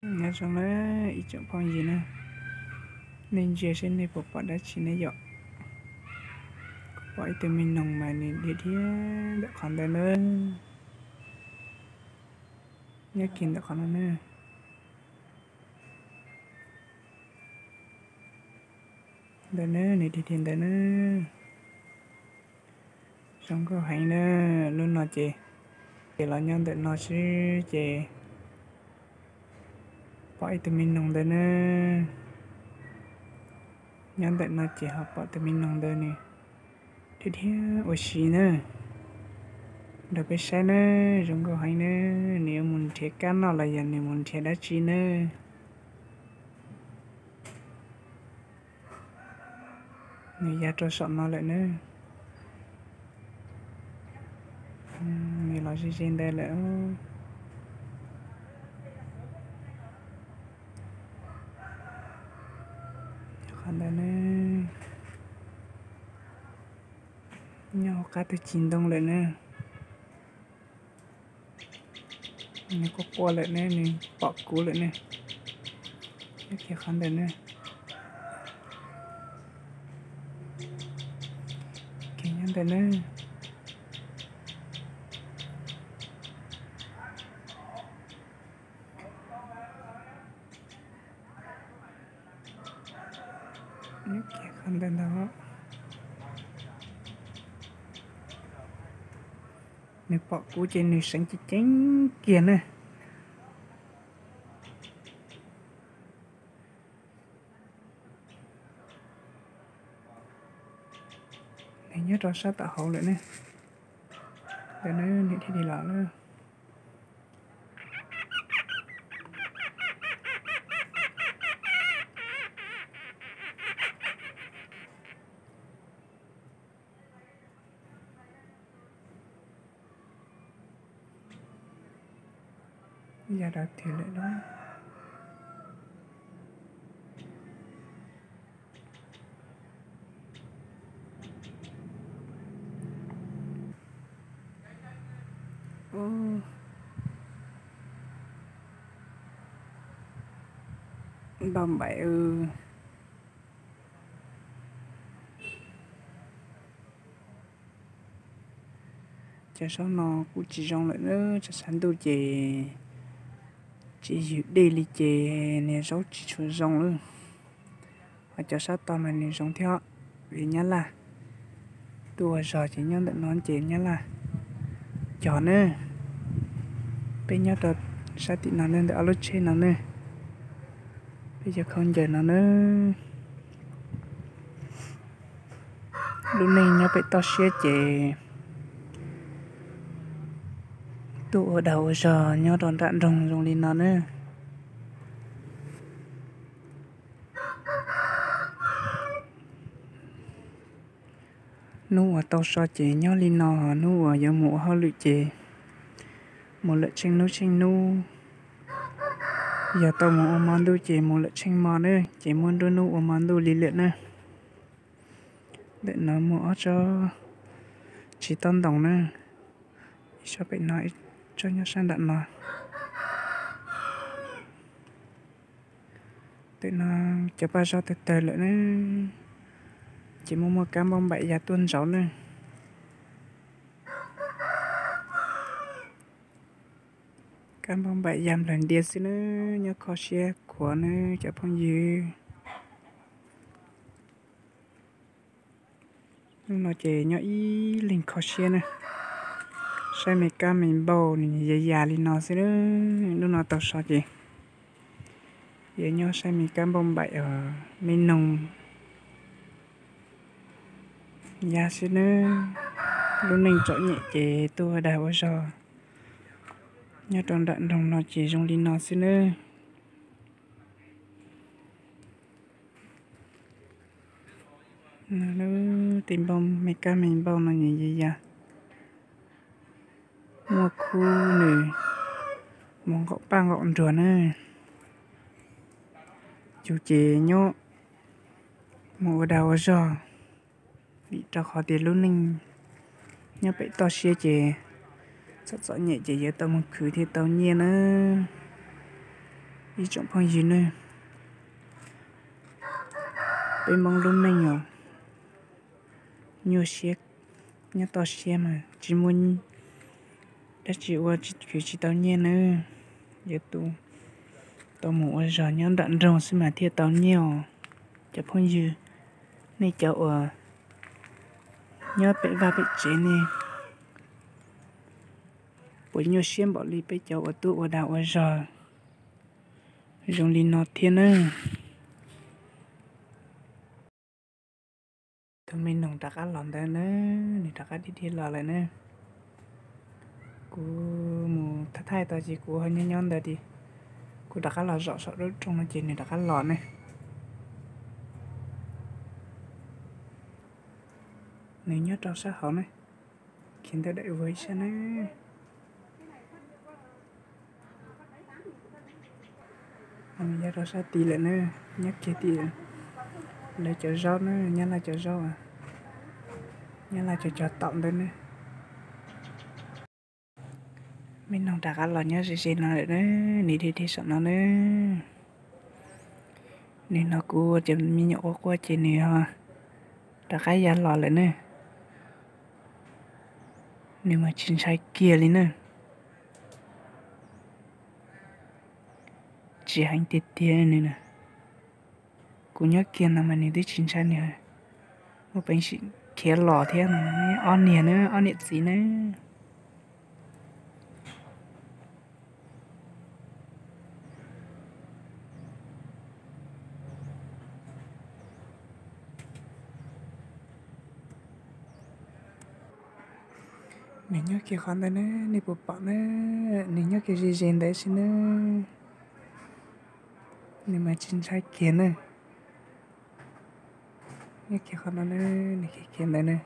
Nyob zoo na ib tsoom phooj ywg na, nej ntsia seb nej puas pom dab tsi ne yom. Kuv pom ib tug me noog mas nws dhia dhia ntawm qhov ntawd na, nyob kiag ntawm qhov no na. Ntawm na, nws dhia dhia ntawm na. Zoo nkauj heev na. Lub no ces, ces los nyob ntawm no xwb ces pom ib tug me noog ntawd na. Nyob ntawm no ces ho pom tus me noog ntawd nws dhia dhia ua si na. Nrog peb saib na, zoo nkauj heev na. Nws yuav mus nrhiav kab noj los yog nws mus nrhiav dab tsi na. Nws ya rau saum no lawm na. Nws los ze ze ntawd lawm. Qhov ntawd na, nyob hauv qab tus cim ntoo lawm na. Nws quaj quaj lawm ne, nws pom kuv lawm ne. Nyob kiag qhov ntawm na. Kiag nyob ntawm na. Nyob kiag qhov ntawm ntawd. Nws pom kuv ces nws seev ceev ceev kiag na. Nws nyob rau sab tom hauv lawm ne. Ntawm na, nws dhia dhia los lawm. Yog dog twg lawm lauj? Npauj npaim. Cov zaub no kuj tsis zoo lawm na, tshav tshav ntuj ces tsis ywg dej li ces niag zaub tsis tshua zoo lawm. Ho cov sab tod mas nws zoo thiab, vim nyab laj tuaj ua zog ces nyob ntawm no ces nyab laj cog na. Peb nyob rau sab tim no ne, ntawm ob lub tsheb no ne, peb cov khaub ncaws no na. Lub neej nyob pem toj siab ces tuaj ua dag ua zog nyob rau nram nroog zoo li no na. Hnub uas tau so ces nyob li no, hnub uas yuav mus ua hauj lwm ces mus lawm tsheej hnub tsheej hnub. Yog tau mus ua hmo ntuj ces mus lawm tsheej hmo na, ces muaj nruab hnub ua hmo ntuj li lawm na. Ntawm no muaj ob tsob tsis tob ntoos na, ib tsob pem no, ib tsob nyob sab nram no. Ntawm no cov paj zog tawg tawg lawm na, ces muaj muaj kab npauj npaim ya tuaj ntsauv na. Kab npauj npaim ya nplawg ntias xwb na, nyob kho siab khuav na cov phooj ywg. Hnub no ces nyob ib leeg kho siab na, saib me kab me npauj nws ya ya li no xwb na. Hnub no tau so ces yuav nyob saib me kab npauj npaim, me noog ya xwb na. Lub neej txom nyem ces tuaj ua dag ua zog nyob rau nram nroog no ces zoo li no xwb na. Tej npauj me kab me npauj no nws ya ya, muaj khub nws mus nqaum paj nqaum nruag na. Yus ces nyob mus ua dag ua zog, vim rau qhov tias lub neej nyob pem toj siab ces txom txom nyem ces yuav tau mus khwv thiaj tau nyiaj na. Ib tsoom phooj ywg ne, peb Hmoob lub neej os, nyuaj siab nyob toj siab mas tsis muaj dab tsi ua, khwv tsis tau nyiaj nawb. Yuav tus tau mus ua zog nyob nram nroog xwb mas thiaj tau nyiaj os. Cov phooj ywg, nej cov uas nyob pem vaj pem tsev ne, puas nyuaj siab npaum li peb cov ua tub ua da ua zog zoo li no thiab nawb? Tus me noog rov qab los ntawd na, nws rov qab dhia dhia los lawm na. Kuv mus thaij thaij tau ces kuv ho nyob nyob ntawd ces kuv rov qab los zaum saum lub rooj no ces nws rov qab los ne. Nws nyob rau sab hauv ne, khiav ntawm daim vuag ib sab ne. Nws nyob rau sab tid lawm ne, nyob kiag tim lawv cov zaub ne, Nyab Laj cov zaub, Nyab Laj cov cog taum ntawd ne. Me noog rov qab los nyob ze ze no lawm na, nws dhia dhia saum no na. Nws hnov kuv ua cov me nyuam quaj quaj ces nws rov qab ya los lawm na. Nws mas tsis ntshai kiag li na. Tsis heev tiag tiag nws na. Kuv nyob kiag no mas nws twb tsis ntshai, nws muaj peev xwm khiav los thiab no. Ob niag na, ob niam txiv na. Nws nyob kiag qhov ntawd ne, nej puas pom ne? Nws nyob kiag ze ze ntawd xwb ne. Nws mas tsis ntshai kiag ne. Nyob kiag qhov no ne, nws khiav khiav ntawd ne.